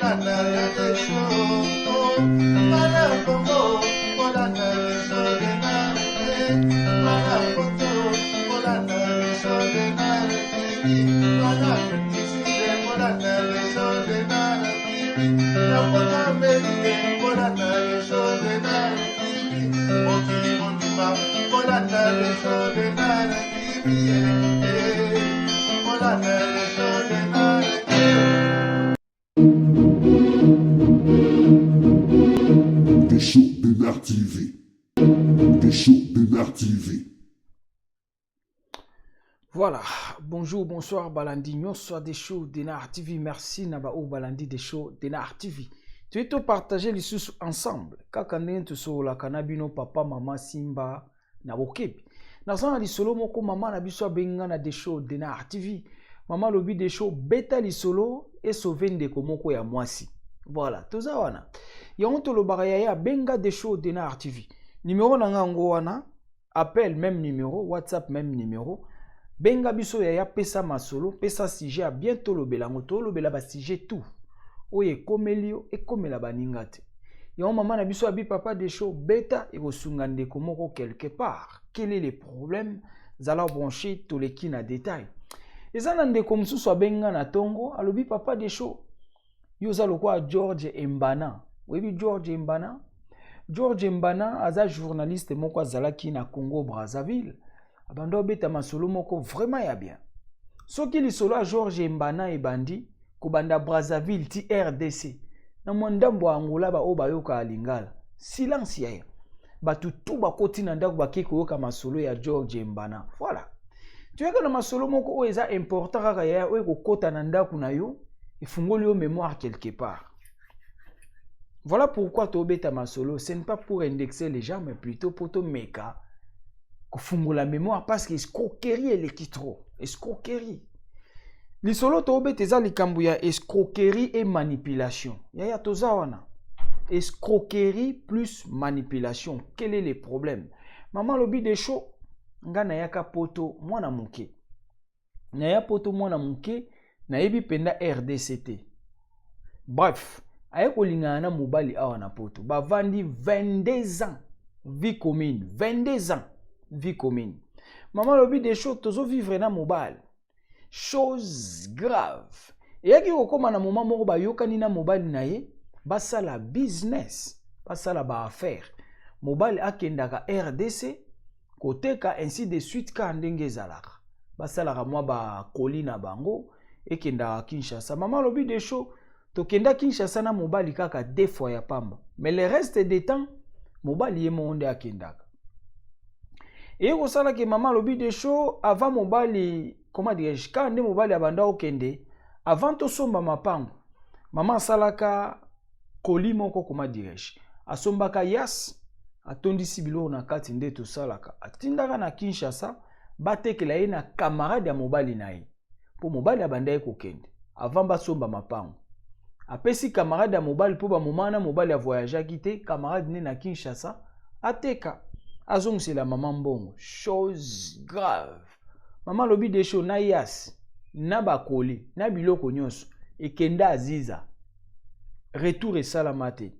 Bolanda ya Desho, bana Congo, bolanda Desho Denard, bana Poto, bolanda Desho Denard TV, bana Afrique du Sud, bolanda Desho Denard TV, na Poto Amerique, bolanda Desho Denard TV, mokili mobimba, bolanda Desho Denard TV, bolanda Desho Denard TV. Desho Denard TV. Desho Denard TV. Voilà, bonjour, bonsoir, Balandi nyonso Desho Denard TV. Merci na ba oyo balandi Desho Denard TV. Toye topartage lisusu ensemble kaka ndenge tosololaka na bino papa mama Simba na bokebi. Naza na lisolo moko mama na biso abengi nga na Desho Denard TV. Mama alobi Desho beta lisolo esauve ndeko moko ya mwasi. Voilà, toza wana. Yango tolobaka yaya benga Desho Denard TV. Numero na nga yango wana, appel même numéro, WhatsApp même numéro. Benga biso yaya, pesa masolo, pesa sujet ya bien tolobela yango, tolobela ba sujet tout. Oyo ekomeli yo, ekomela baninga te. Yango mama na biso abi papa Desho beta ekosunga ndeko moko quelque part. Quel est le problème? Zala branché, toleki na détail. Eza na ndeko mosusu abengi nga na tongo, alobi papa Desho, yo oza lokola George Embana. Oyebi George Embana? George Embana aza journaliste moko azalaki na Congo Brazzaville. Abanda obeta masolo moko vraiment ya bien. Soki lisolo ya George Embana ebandi kobanda Brazzaville ti RDC na mwa ndambo ya Angola ba oyo bayokaka lingala, silence ya ye. Bato tu bakoti na ndako bakei koyoka masolo ya George Embana. Voilà. Toyaka na masolo moko oyo eza important kaka yaya, oyo ekokota na ndako na yo, efungoli yo mémoire quelque part. Voilà pourquoi tobeta masolo, ce n'est pas pour indexer les gens, mais plutôt pour tomeka kofungola mémoire parce que escroquerie eleki trop. Escroquerie. Lisolo tobeta eza likambo ya escroquerie et manipulation. Yaya toza wana. Escroquerie plus manipulation. Quel est le problème? Maman lobi Desho, nga nayaka poto mwana moke. Naya poto mwana moke, nayebi mpenza RDC te. Bref, aye kolingana na mobali awa na poto. Bavandi 22 ans vie commune, 22 ans vie commune. Maman lobi Desho, tozo vivre na mobali. Chose grave. Eyaki kokóma na moment moko bayokani na mobali na ye, basala business, basala ba affaire. Mobali akendaka RDC koteka ainsi de suite kaka ndenge ezalaka. Basalaka mwa ba colis na bango ekendaka Kinshasa. Mama alobi Desho, tokenda Kinshasa na mobali kaka 2 fois ya pamba. Mais le reste des temps, mobali ye moko nde akendaka. Eye kosalaki mama alobi Desho, avant mobali, comment dirais-je, kaka nde mobali abanda okende, avant tosomba mapango, mama asalaka colis moko, comment dirais-je, asombaka yas, atondisi biloko na kati nde tosalaka, atindaka na Kinshasa, batekela ye na camarade ya mobali na ye, po mobali abandaki kokende avant basomba mapango. Apesi camarade ya mobali po ba moment na mobali avoyageaki te, camarade ne na Kinshasa ateka, azongisela mama mbongo. Chose grave. Mama alobi Desho na yas na bakoli na biloko nyonso ekenda Aziza, retour esalama te.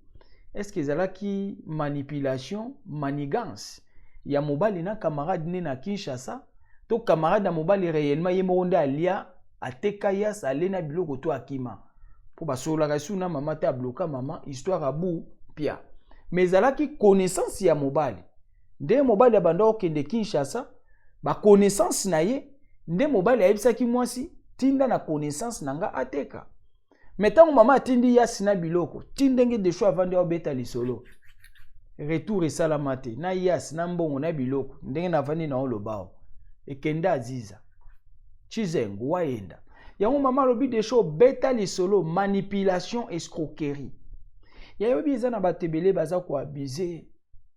Est-ce que ezalaki manipulation, manigance ya mobali na camarade ne na Kinshasa, to camarade ya mobali réellement ye moko nde alia, ateka yas, ale na biloko to akima? Po basololaka esu na mama te, abloka mama, histoire abu pia. Mais ezalaki connaissance ya mobali. Nde mobali abanda okende Kinshasa, ba connaissance na ye, nde mobali ayebisaki mwasi, tinda na connaissance na nga ateka. Mais tango mama atindi yasi na biloko, ti ndenge Desho avandi aobeta lisolo, retour esalama te, na yasi na mbongo na biloko, ndenge navandi na olobao, ekende Aziza Chizengu wayenda. Yango mama alobi Desho beta lisolo manipulation escroquerie. Yayobi eza na bato ebele baza koabuser.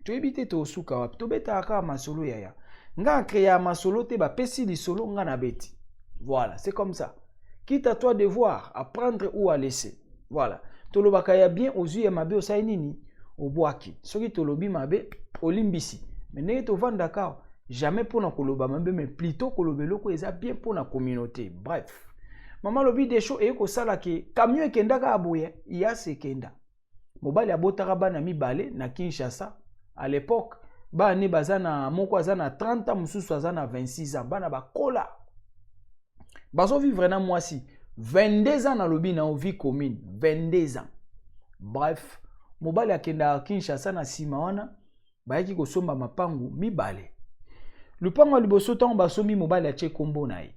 Toyebi te tosuka wapi, tobetaka kaka masolo yaya. Nga créa masolo te, bapesi lisolo nga na beti. Voilà, c'est comme ça. Quitte à toi de voir, à prendre ou à laisser. Voilà. Tolobaka ya bien, ozwi ya mabe osali nini? Obwaki. Soki tolobi mabe, olimbisi. Mais ndenge tovandaka, jamais pona koloba mabe, mais plutôt koloba eloko eza bien pona communauté. Bref. Mama alobi, Desho, eye kosala ke camion ekendaka ya boye, Hiace ekenda. Mobali abotaka bana mibale na Kinshasa à l'époque. Bana ne baza na, moko aza na 30 ans, mosusu aza na 26 ans. Bana bakola, bazovivre na mwasi 22 ans. Nalobi na vie commune 22 ans. Bref, mobali akendaka Kinshasa. Na nsima wana bayaki kosomba mapangu mibale. Lupango ya liboso, ntango basombi, mobali atie nkombo na ye.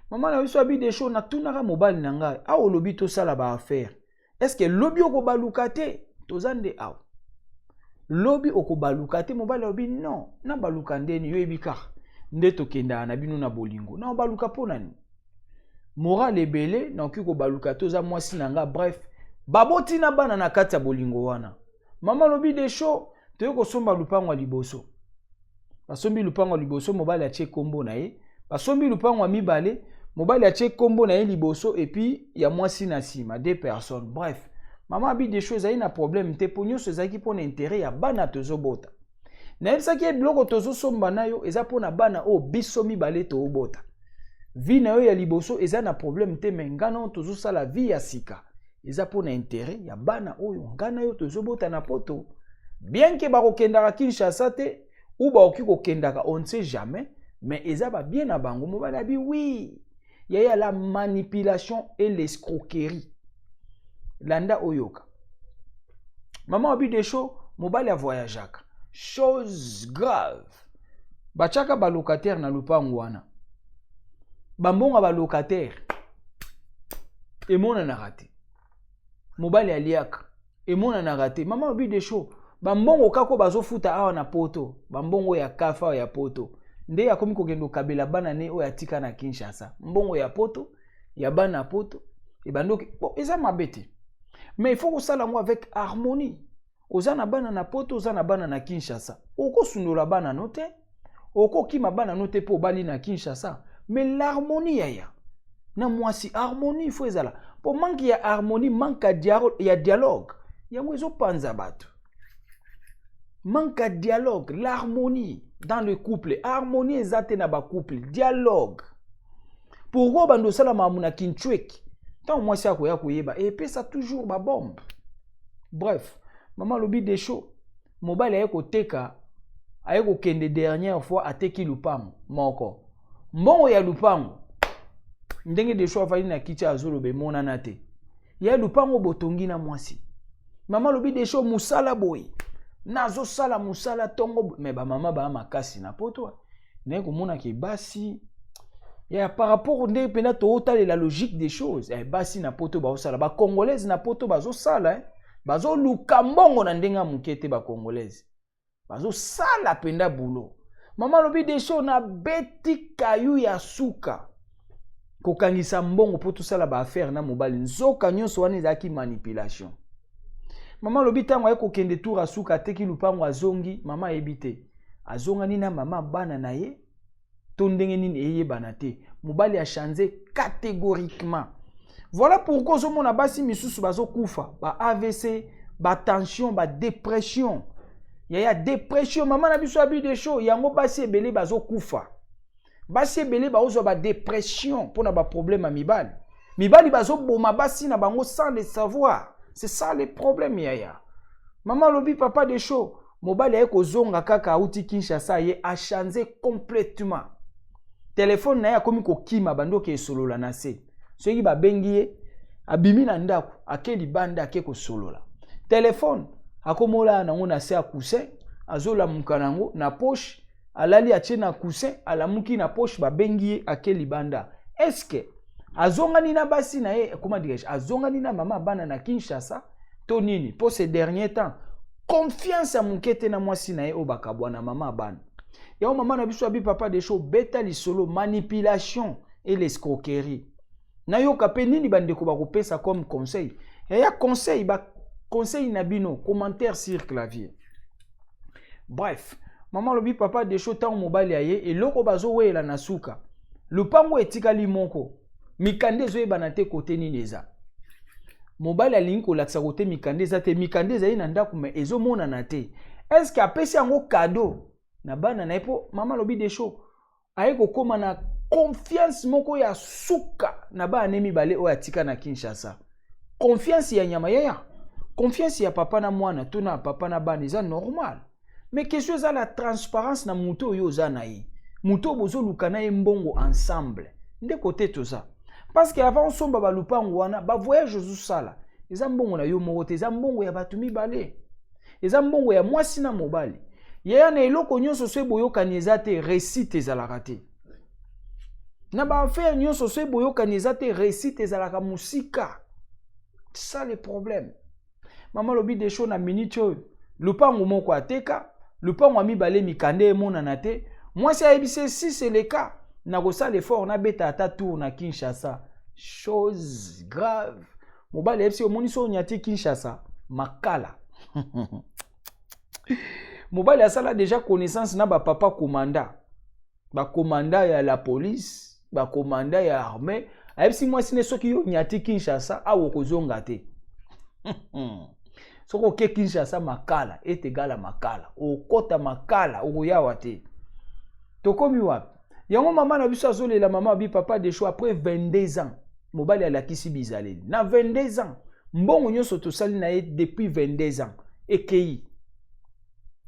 Mama na biso abi, Desho, natunaka mobali na ngai awa, olobi tosala baaffaire, est-ce lobi okobaluka te? Toza nde awa, lobi okobaluka te? Mobali alobi, non, nabaluka ndeni? Yoyebi kaka nde tokendaka na bino na bolingo, na obaluka mpo na nini? Morale ebele, nakoki kobaluka te, oza mwasi na nga. Bref, baboti na bana na kati ya bolingo wana. Mama alobi, Desho, toye kosomba lupango ya liboso. Basombi lupango ya liboso, mobali atie nkombo na ye. Basombi lupango ya mibale, mobali atie nkombo na ye liboso et puis ya mwasi na nsima, deux personnes. Bref, mama abi, Desho, ezali na problème te, mpo nyonso ezalaki mpona intérêt ya bana tozobota. Nayebisaki ye, biloko tozosomba na yo eza mpona bana oyo biso mibale toobota. Vie na yo ya liboso eza na problème te, mais ngai na tozosala vie ya sika, eza mpona intérêt ya bana oyo ngai na yo tozobota na Poto. Bien ke bakokendaka Kinshasa te ou bakoki kokendaka, on ne sait jamais, mais eza babien na bango. Mobali abi, oui yaya. La manipulation et l'escroquerie, landa oyoka. Mama abi, Desho, mobali avoyageaka. Chose grave, batiaka balocataire na lupango wana. Bambongo ya balocataire emonanaka te, mobali aliaka emonanaka te. Mama abi, Desho, bambongo kaka oyo bazofuta awa na Poto, bambongo ya CAF awa ya Poto, nde akomi kokende kokabela bana ne oyo atika na Kinshasa. Mbongo ya Poto, ya bana ya Poto ebandoki. Bon, eza mabe te, mais il faut kosala yango avec harmonie. Oza na bana na Poto, oza na bana na Kinshasa, okosundola bana no te, okokima bana no te mpo obali na Kinshasa. Mais l'harmonie, yaya, na mwasi, harmonie il faut ezala, mpo manque ya harmonie, manque ya dialogue, yango ezopanza bato. Manque ya dialogue, l'harmonie dans le couple, harmonie eza te na bacouple, dialogue. Pourquoi bando osala makambo na kinchweki? Ntango mwasi akoya koyeba, epesa toujours babombe. Bref, mama alobi, Desho, mobali aye koteka, aye kokende dernière fois, ateki lupango moko. Mbongo ya lupango, ndenge Desho afandi na kiti azoloba, emonana te. Ya lupango botongi na mwasi. Mama alobi, Desho, mosala boye nazosala mosala ntongo, mais bamama baya makasi na Poto. Naye komonaka basi ya par rapport nde mpena tootalela logique des choses, basi na Poto bazosala, bacongolaise na Poto bazosala, bazoluka mbongo na ndenge ya moke te. Bacongolaise bazosala mpenza boulot. Mama alobi, Desho, nabeti kayu ya suka kokangisa mbongo mpo tosala baaffaire na mobali. Nzoka nyonso wana ezalaki manipulation. Mama alobi, ntango aye kokende tour asuka, ateki lupango, azongi. Mama ayebi te azongani na mama bana na ye to ndenge nini, eyebana te. Mobali achange catégoriquement. Voilà pourquoi ozomona basi misusu bazokufa ba AVC, batension, badépression. Yaya, dépression, mama na biso abi, Desho, yango basi ebele bazokufa, basi ebele baozwa badépression mpona baproblème ya mibali. Mibali bazoboma basi na bango sans le savoir. C'est ça le problème, yaya. Mama alobi, papa Desho, mobali aye kozonga kaka auti Kinshasa, ye achange complètement. Telefone na ye akomi kokima, bandoki esolola na se. Soki babengi ye, abimi na ndako, ake libanda, ake kosolola. Telefone akomolala nango na se ya coussin, azolamuka nango na poche, alali atie na coussin, alamuki na poche, babengi ye, ake libanda. Est-ce azongani na basi na ye, comment dirais-je, azongani na mama bana na Kinshasa to nini? Mpo ces dernier temps, confiance ya moke te na mwasi na ye oyo bakabwana, mama bana yango. Mama na biso abi, papa Desho, beta lisolo manipulation et l'escroquerie. Nayoka mpe nini bandeko bakopesa comme conseil. Eya conseil, baconseil na bino, commentaire sur clavier. Bref, mama alobi, papa Desho, ntango mobali aye, eloko bazoweyela na suka, lupango etikali moko, mikanda ezoyebana te kote nini eza. Mobali alingi kolakisa kote mikanda eza te. Mikanda ezali na ndako, mais ezomonana te. Est-ce apesi yango cadeau na bana na ye? Mpo mama alobi, Desho, aye kokóma na Confiance moko ya suka na bana ne mibale oyo atika na Kinshasa. Confiance ya nyama yaya. Confiance ya papa na mwana to na papa na bana eza normal. Mais question eza la transparence na moto oyo oza na ye. Moto oyo bozoluka na ye mbongo ensemble. Nde kote toza. Parce que avant osomba balupango wana, ba voyage ozosala eza mbongo na yo moko te, eza mbongo ya bato mibale. Eza mbongo ya mwasi na mobali. Yaya, na eloko nyonso so eboyokani eza te, réussite ezalaka te. Na baaffaire nyonso so eboyokani eza te, réussite ezalaka mosika. Ça le problème. Mama lobi Desho, na minute oyo lupango moko ateka, lupango ya mibale mikanda emonana te. Mwasi ayebisi, si c'est le cas, nakosala effort, nabeta ata tour na Kinshasa. Chose grave, mobali ayebisi, omoni so onyati Kinshasa, makala. Mobali asala déjà connaissance na bapapa commanda, bacommanda ya la police, bacommanda ya armée. Ayebisi mwasi ne, soki yo nyati Kinshasa awa, okozonga te. Soki oke Kinshasa, makala etegala makala, okota makala, okoyawa te. Tokomi wapi? Yango mama na biso azolela. Mama abi, papa Desho, après 22 ans mobali alakisi bizaleli. Na 22 ans, mbongo nyonso tosali na ye depuis 22 ans ekei.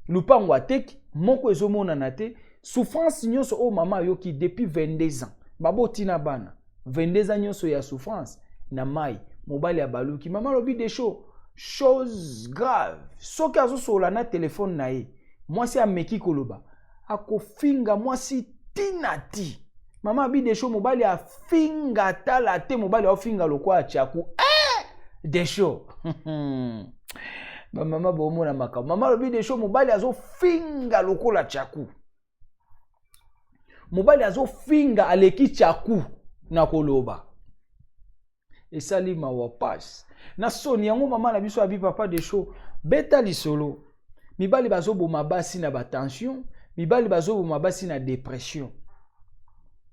Lupango ateki moko ezomonana te. Souffrance nyonso oyo mama ayoki depuis 22 ans, baboti na bana, 22 ans nyonso ya souffrance na mai, mobali abaluki. Mama alobi, Desho, chose grave, soki azosolola na telefone na ye, mwasi ameki koloba, akofinga mwasi ntina ti. Mama abi, Desho, mobali afinga tala te, mobali aofinga lokwa atyaku. Eh! Desho, bamama bomona makambo. Mama alobi, Desho, mobali azofinga lokola tyaku, mobali azofinga aleki tyaku na koloba. Esali mawa, pasi na soni. Yango mama na biso abi, papa Desho, beta lisolo. Mibali bazoboma basi na batension, mibali bazoboma basi na dépression,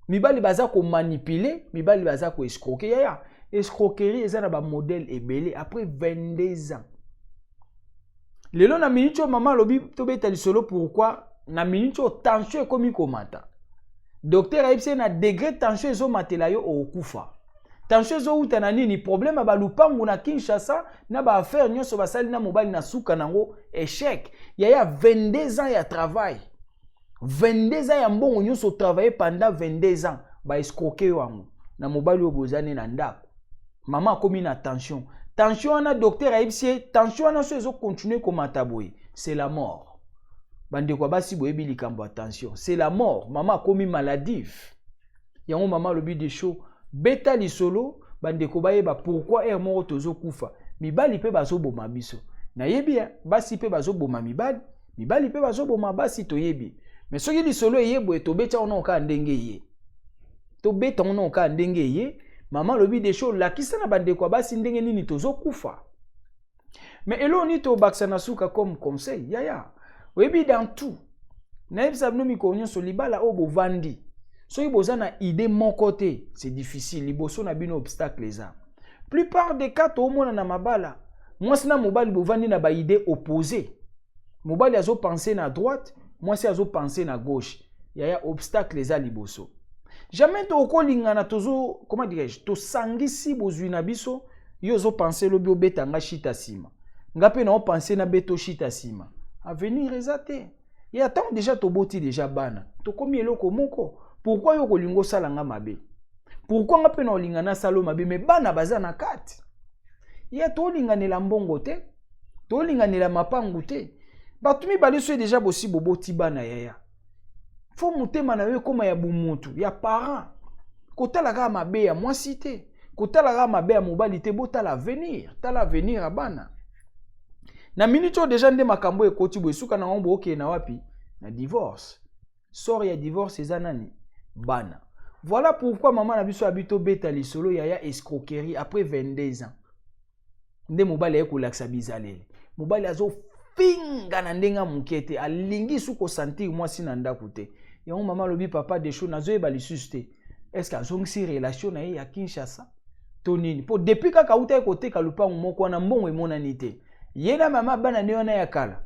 mibali baza komanipuler, mibali baza koescroquer. Yaya, escroquerie eza na bamodèle ebele. Après 22 ans, lelo na minute oyo mama alobi tobeta lisolo. Pourquoi na minute oyo tension ekomi komata? Docteur ayebisi ye, na degré tension ezomatela yo, okokufa. Tension ezowuta na nini? Problème ya balupangu na Kinshasa na baaffaire nyonso basali na mobali, na suka nango échec. Yaya, 22 ans ya travail, 22 ans ya mbongo nyonso otravaille pendant 22 ans, baescroquer yo yango na mobali oyo bozani na ndako. Mama akomi na tension. Tension wana, docteur ayebisi ye, tension wana so ezocontinuer komata boye, c'est la mort. Bandeko ya basi, boyebi likambo ya tension, c'est la mort. Mama akomi maladive. Yango mama alobi, Desho, beta lisolo, bandeko bayeba pourquoi heure moko tozokufa. Mibali mpe bazoboma biso, nayebi. Basi mpe bazoboma mibali, mibali mpe bazoboma basi, toyebi. Mais soki lisolo eye boye, tobeti yango kaka ndenge eye, tobeta yango kaka ndenge eye. Mama alobi, Desho, olakisa na bandeko ya basi ndenge nini tozokufa. Mais eloko nini tobakisa na suka comme conseil? Yaya, oyebi, dans tout, nayebisa bino mikolo nyonso, libala oyo bovandi, soki boza na idée moko te, c'est difficile. Liboso na bino obstacle eza. Plupart des cas toomona na mabala, mwasi na mobali bovandi na baidée opposé. Mobali azopense na droite, mwasi azopense na gauche. Yaya, obstacle eza liboso. Jamais tokolingana. Tozo, comment dirais-je, tosangisi bozwi na biso. Yo ozopense lobi obeta nga shita nsima, nga mpe naopense nabeta shita nsima, avenir eza te. Ya ntango déjà toboti déjà bana, tokomi eloko moko. Pourquoi yo kolinga osala nga mabe? Pourquoi nga mpe na olinga nasala mabe? Mais bana baza na kati ya tolinganela mbongo te, tolinganela mapangu te. Bato mibale so déjà bosi boboti bana, yaya, fo motema na yo ekóma ya bumutu ya parent. Kotala kaka mabe ya mwasi te, kotala kaka mabe ya mobali te, botala avenir, tala avenir ya bana. Na minute oyo déjà nde makambo ekoti boye, suka nango bookende na wapi? Na divorce. Sort ya divorce eza nani? Bana. Voilà pourquoi mama na biso abi tobeta lisolo. Yaya, escroquerie après 22 ans nde mobali aye kolakisa bizaleli. Mobali azofinga na ndenge ya moke te, alingi su kosentir mwasi na ndako te. Yango mama alobi, papa Desho, nazoyeba lisusu te, est-ce azongisi relation na ye ya Kinshasa to nini? Mpo depuis kaka auta ye koteka lupango moko wana, mbongo emonani te. Ye na mama bana nde wana ya kala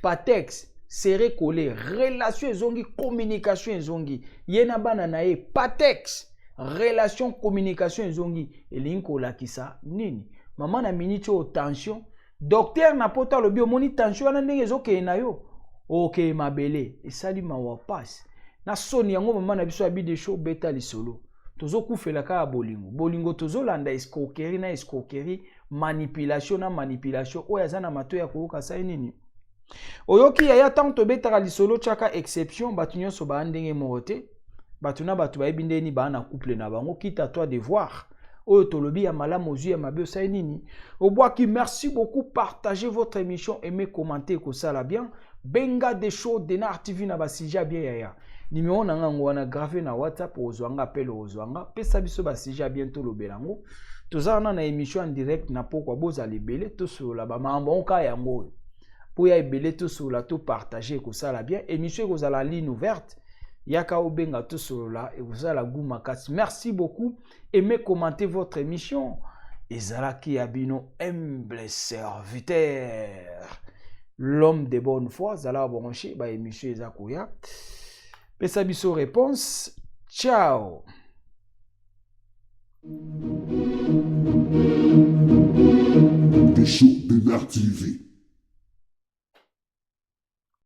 patex. Serré collé, relation ezongi, communication ezongi, ye na bana na ye patex, relation communication ezongi. Elingi kolakisa nini? Mama na miniti oyo tension, docteur na poto alobi omoni tension wana ndenge ezokende na yo, okeye mabele. Esali mawa, pasi na soni. Yango mama na biso abi Desho beta lisolo, tozokufela kaka bolingo, bolingo tozolanda escroquerie na escroquerie, manipulation na manipulation. Oyo aza na matoi ya koyoka sai nini? Oyoki yaya, ntango tobetaka lisolo tiaka exception. Bato nyonso baa ndenge moko te, bato na bato bayebi ndeni baa na couple na bango. Quitte à toi de voir oyo tolobi ya malamu, ozwi ya mabe, osali nini? Obwaki. Merci beaucoup, partagez votre émission, aimez, commentez, ekosala bien. Benga Desho Denar TV na basujet bien yaya. Numéro na nga yango wana grave na WhatsApp, ozwa nga appel, ozwa nga, pesa biso basujet bien, tolobela yango. Toza wana na émission en direct na pokwa, bozala ebele, tosolola bamakambo yango kaka yango oyo mpo ya ebele, tosolola, topartage, ekosala bien. Émission ekozala ligne ouverte, yaka obenga, tosolola, ekozala goût makasi. Merci beaucoup, aimez, commentez votre émission. Ezalaki ya bino humble serviteur, l'homme de bonne foi. Zala branché, baémission eza koya. Pesa biso réponse. Ciao. Desho Denar TV.